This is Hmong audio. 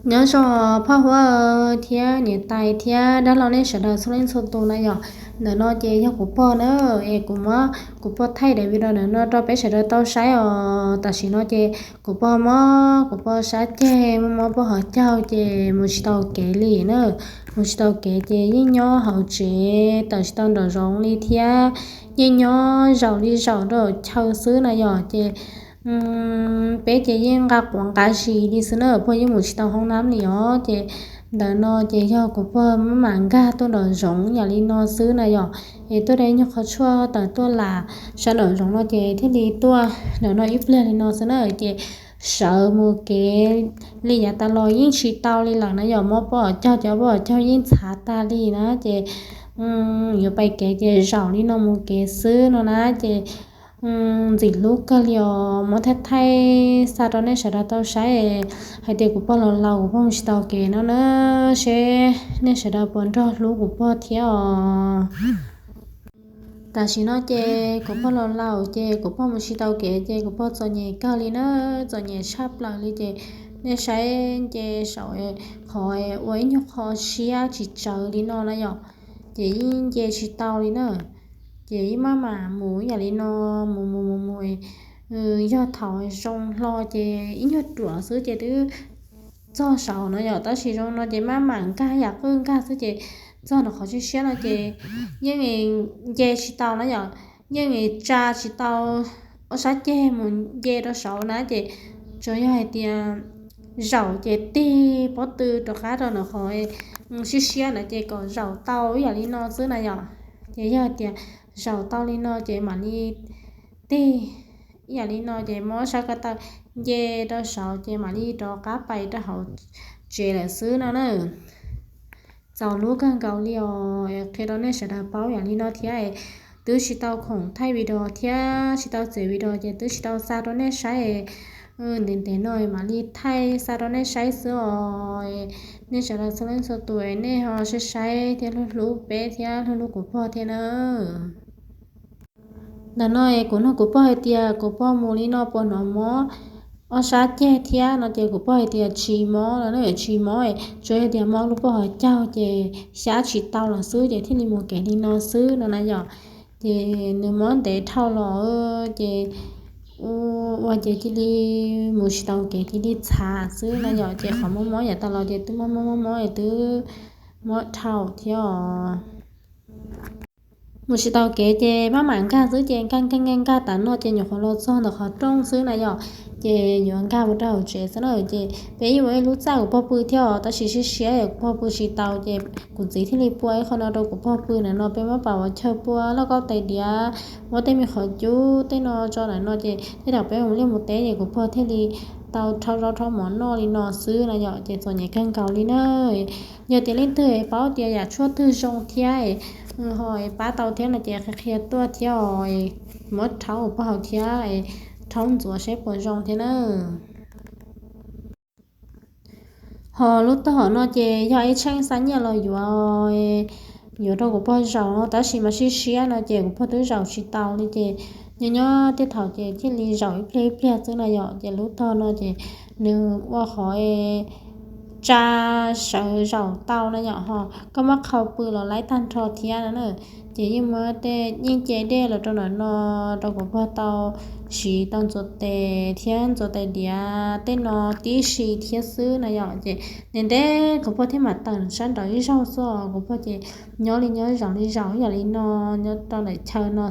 Nyob zoo phauj Huab thiab niam tais thiab dab laug nej sawv daws txhua leej txhua tus na yom. Ntawm no ces yog kuv pog na, es kuv muab kuv pog thaij daim video ntawm no rau peb sawv daws tau saib os. Tam sim no ces kuv pog mob kuv pog sab ceg, mob mob pog hauv caug ces mus tsis tau kev li na. Mus tsis tau kev ces yeej nyob hauv tsev, tawm tsis tau nraum zoov li thiab, yeej nyob zaum li zaum rau chaw xwb na yom. Ces peb ces yeej nqa quav nqa zis li xwb na, pog yeej mus tsis tau hoob nab li os. Ces ntawm no ces yog kuv pog maj mam nkag tuaj nraum zoov yam li no xwb na yom. Es tuaj de nyuag qhov tshuaj tawm tuaj lam sab nraum zoov no ces thiaj li tuaj ntawm no ib pliag li no xwb na. Ces sawv mus kev li yav tas los yeej tsis tau li lawm na yom, mob pog hauv caug ces pog hauv caug yeej txhav tag li na. Ces yuav pais kev ces zaum li no mus kev xwb no na. Ces ntxim hlub kawg li os, muab thaij thaij xa rau nej sawv daws tau saib hais tias kuv pog laus laus kuv pog mus tsis tau kev no na, seb nej sawv daws puas nrog hlub kuv pog thiab os. Tam sim no ces kuv pog laus laus ces kuv pog mus tsis tau kev ces kuv pog txom nyem kawg li na, txom nyem tshaj plaws li. Ces nej saib nce saum qhov ua ib nyuag qho siab tsis tsawv li no na yom, ces yeej nce tsis tau li na. Ces yeej maj mam mus yam li no, mus mus mus mus, yog thaum zoo hlo ces ib nyuag ruam xwb ces twb txog saud no yom, tab sis zoo no ces maj mam nkag yam qwj nkag xwb ces txog nram qhov siab siab no ces yeej nce tsis tau na yom, yeej tsa tsis tau ob sab ceg mus nce rau saud na. Ces tsuas yog hais tias zaum ces tig pob tw rov qab rau ntawm qhov siab siab na ces kom zaum tau ib yam li no xwb na yom. Ces yog hais tias zaum tau li no ces mam li tig ib yam li no ces muab sab ko taw nce rau saud ces mam li rov qab pais rau hauv tsev lawm xwb no na. Txaus hlub kawg nkaus li os, qhia rau nej sawv daws paub yam li no thiab. Twb tsis tau khoom thaij video thiab tsis tau txiav video ces twb tsis tau xa rau nej saib. Ntev ntev no mam li thaij xa rau nej saib xwb os. Nej sawv daws txhua leej txhua tus nej ho saib saib thiab hlub hlub peb thiab hlub hlub kuv pog thiab na. Ntawm no es kuv nug kuv pog hais tias kuv pog mus li no puas hnov mob ob sab ceg thiab no ces kuv pog hais tias tsis mob no na, tsis mob, tsuas yog tias mob lub pog hauv caug ces xyab tsis tau los xwb ces thiaj li mus kev li no xwb no na yom. Ces nws mob ntev dhau los ces ua ces cia li mus tsis tau kev cia li txhav xwb no yom. Ces qhov mob mob yav tas los ces twb mob mob mob mob twb mob dhau thiab os. Mus tsis tau kev ces maj mam nkag xwb ces nkag nkag nkag nkag tas no ces nyuam qhuav los txog ntawm qhov rooj xwb na yom. Ces yuav nkag mus rau hauv tsev xwb na. Ces peb yeej ua ib lub txaj kuv pog pw thiab os, tab sis siab siab kuv pog pw tsis tau ces kuv txiv thiaj li pua ib qho no rau kuv pog pw ntawm no. Peb muab pam ua chaw pua lauj kaub tais diav, muab tej me qhov cub tej no tso ntawm no ces tej zaum peb mus liaj mus teb ces kuv pog thiaj li tau rhaub zaub rhaub mov noj li no xwb na yom. Ces txom nyem kawg nkaus li na. Yog tias leej twg paub tias yam tshuaj twg zoo thiab ho pab tau thiab no ces qhia qhia tuaj thiab os, muab rhaub ua pog hauv thiab rhaub ntxuav seb puas zoo thiab na. Ho lub tog hom no ces yog ib tsheej xa nyiaj los yuav, yuav rau kuv pog zaum no tab sis mas siab siab no ces kuv pog twb zaum tsis tau li ces nyob nyob tej thaum ces thiaj li zaum ib pliag ib pliag xwb na yom. Ces lub tog no ces nws ua qhov tsa sawv zaum tau na yom, ho koj muab qhau pw los laib tag nrho thiab na. Ces yeej muab tej yeej ce dej los rau ntawm no rau kuv pog tau siv tau ntxuav tes thiab ntxuav tais diav tej no tib si thiab xwb na yom. Ces ntev ntev kuv pog thiaj mam tawm sab nraud ib zaug xwb os. Kuv pog ces nyob li nyob zaum li zaum ib yam li no, nyob rau ntawm chaw no